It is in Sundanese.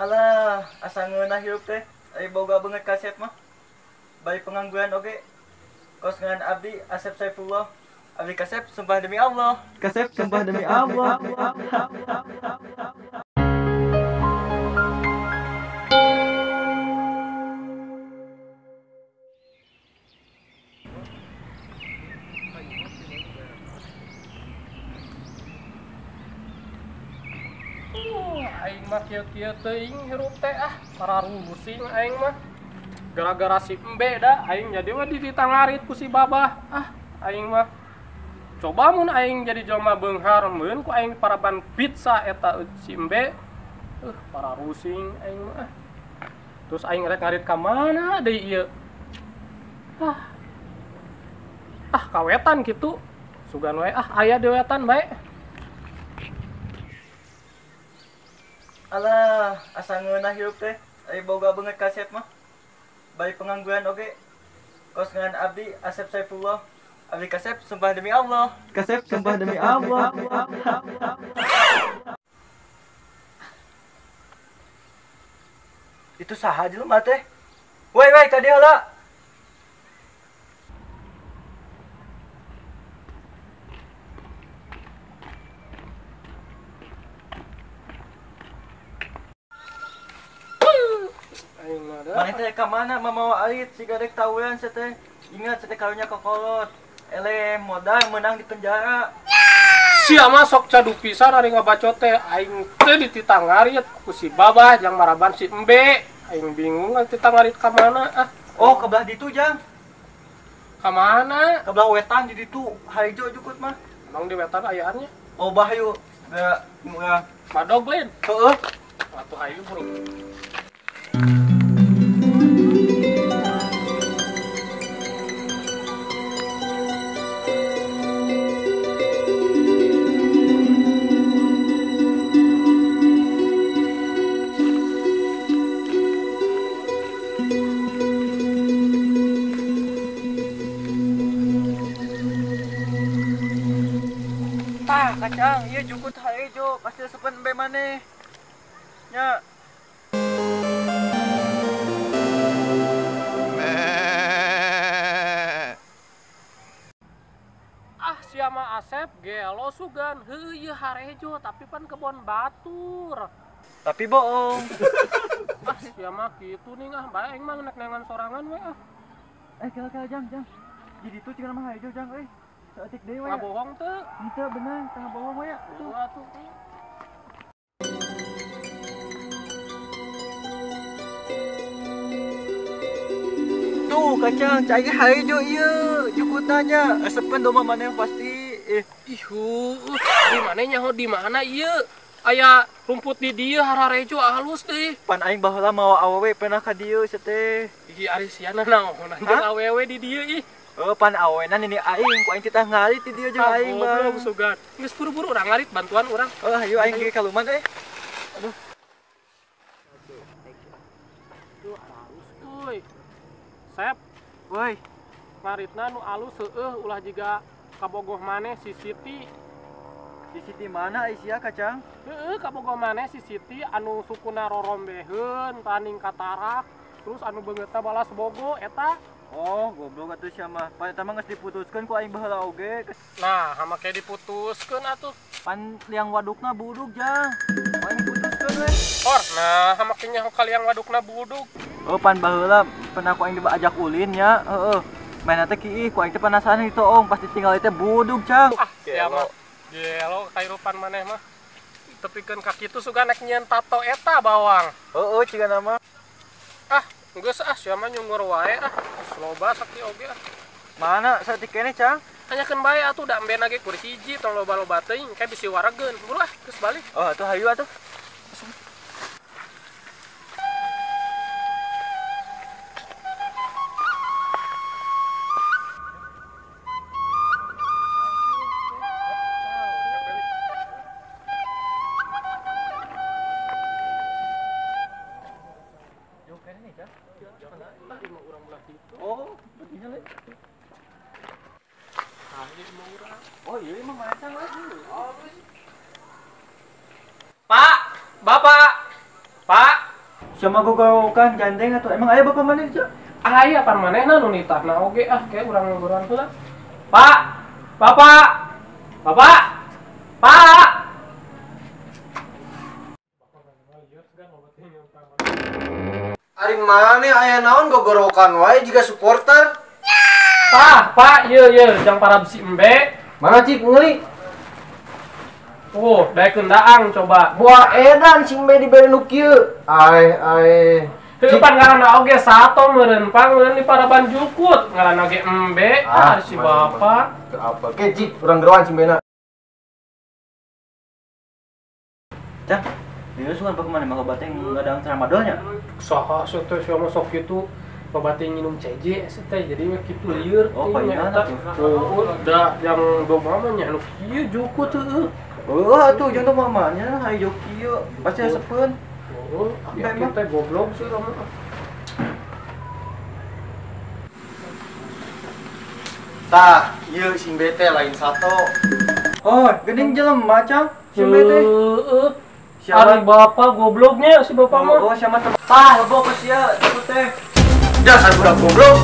Alah, asa ngeunah hirup teh. Ari boga beungeut kasep mah. Bari pengangguran oge. Kos ngan abdi Asep Saifullah. Abdi kasep sumpah demi Allah. Kasep sumpah demi Allah. Aing mah kieu-kieu teuing hirup teh ah, pararusing aing mah. Gara-gara si embe da aing jadi mah ditangarit ku si babah. Ah, aing mah. Coba mun aing jadi jelema beunghar meun ku aing paraban pizza eta si embe. Pararusing aing mah. Terus aing rek ngarit ka mana deui ieu? Ah. Ah, kawetan kitu. Sugan wae ah aya di wetan bae. Alah, asa ngeunah hirup teh. Ari boga beungeut kasep mah. Bari pengangguran oge. Kos ngan abdi Asep Saifullah. Abdi kasep sumpah demi Allah. Kasep sumpah demi Allah. Itu saha jelema teh? Woi woi ka dieu heula. Maneh teh ka mana mamawa arit siga rek tawuran sia teh. Ingat sia teh karunya kokolot. Eleh modal menang di penjara. Sia mah sok cadu pisan ari ngabacot teh. Aing teh dititangarit ku si babah jang maraban si embe. Aing bingung ditangarit ka mana ah. Oh, ka belah ditu jang. Ka mana? Ka belah wetan di ditu harijo jukut mah. Emang di wetan ayaannya? Oh, bahayu. Da urang. Madog lain. Heeh. Atuh hayu bro. Tah kacang, ieu jukut harejo, pasti sepen embe maneh. Nya. Ah sia mah Asep gelo sugan, heuh ieu harejo tapi pan kebon batur. Tapi bohong. Ah sia mah kitu nih ah, bae aing mah nek neangan sorangan we ah. Kela-kela jang, jang. Jadi itu cigana mah harejo jang euy. Saeutik deui we. Nggak bohong teu. Henteu bener, tengah bohong we ya. Tuh atuh. Tuh kacang, cai harejo ieu jukutna nya. Esepeun domba maneh pasti. Ihu, di mana nyaho di mana ieu? Aya rumput di dieu hararejo halus deui. Pan aing baheula mawa awewe pernah ka dieu sia teh. Ih ari siana naon anjeun awewe di dieu ih. Oh, pan awena nini aing, ku aing titah ngarit di dieu jeung aing bang. Goblok sugan. Geus buru-buru urang ngarit bantuan urang. Oh, hayu aing ge kaluman euy. Aduh. Duh, alus euy. Sep, woi. Ngaritna nu alus heueuh ulah jiga kabogoh maneh si Siti. Si Siti mana ai sia kacang? Heueuh, kabogoh maneh si Siti anu sukuna rorombeheun, taning katarak, terus anu beungeutna balas bogo eta. Oh, goblok atuh sia mah. Pan eta mah geus diputuskeun ku aing baheula oge. Nah, hama ke diputuskeun atuh. Pan liang wadukna budug jang. Ku aing diputuskeun we. Or, nah hama ke nyaho ka liang wadukna budug. Oh, pan baheula pernah ku aing diajak ulin nya, heeh. Mainna teh kiih ku aing teh penasaran ditoong pasti tinggal teh budug jang. Ah, sia mah. Gelo kairupan maneh mah. Tepikeun ka kitu sugan nek nyieun tato eta bawang. Heeh, cigana mah. Ah, geus ah sia mah nyungur wae ah. Loba sakti oge ah. Mana saeutik keneh, Cang? Tanyakeun bae atuh da embe ge kur hiji tong loba-loba teuing kae bisi waregeun. Buru ah, geus balik. Oh, atuh hayu atuh. Oh, begini lagi. Oh iya emang macam lagi. Pak, Bapak, Pak. Sama gogorowokan gandeng atuh. Emang aya bapak maneh, Cak? Aya pan manehna nu nitahna oge ah kayak urang ngobrol heula. Pak! Bapak! Bapak! Pak! Ari maneh aya naon gogorowokan wae jiga supporter? Tah, Pak, ieu ieu jang para besi embe. Mana cik ngeuli? Oh, daekeun daang coba. Buah edan sing embe dibere nu kieu. Ae ae. Teu pan ngaranna oge sato meureun pang meureun di paraban jukut ngaranna ge embe ah si bapak. Teu apa ke cik urang geroan sing bena. Cah, ieu sugan bapak maneh mah obat teh ngadang tramadolnya. Saha sia teh sia mah sok kitu. Obat nginum CJ teh jadi we kitu lieur. Oh, painana tuh. Oh, da yang doma mah nya anu kieu jukut heueuh. Heueuh atuh jeung doma mah nya hayo kieu pasti resepeun. Oh, ya kita goblok sih kamu. Tah, ieu sing bete lain sato. Oh, geuning jelema cang sing bete. Heeh. Ari bapak gobloknya si bapak mah. Oh, siapa teh? Tah, lebok ke sia jukut teh. Dasar budak goblok.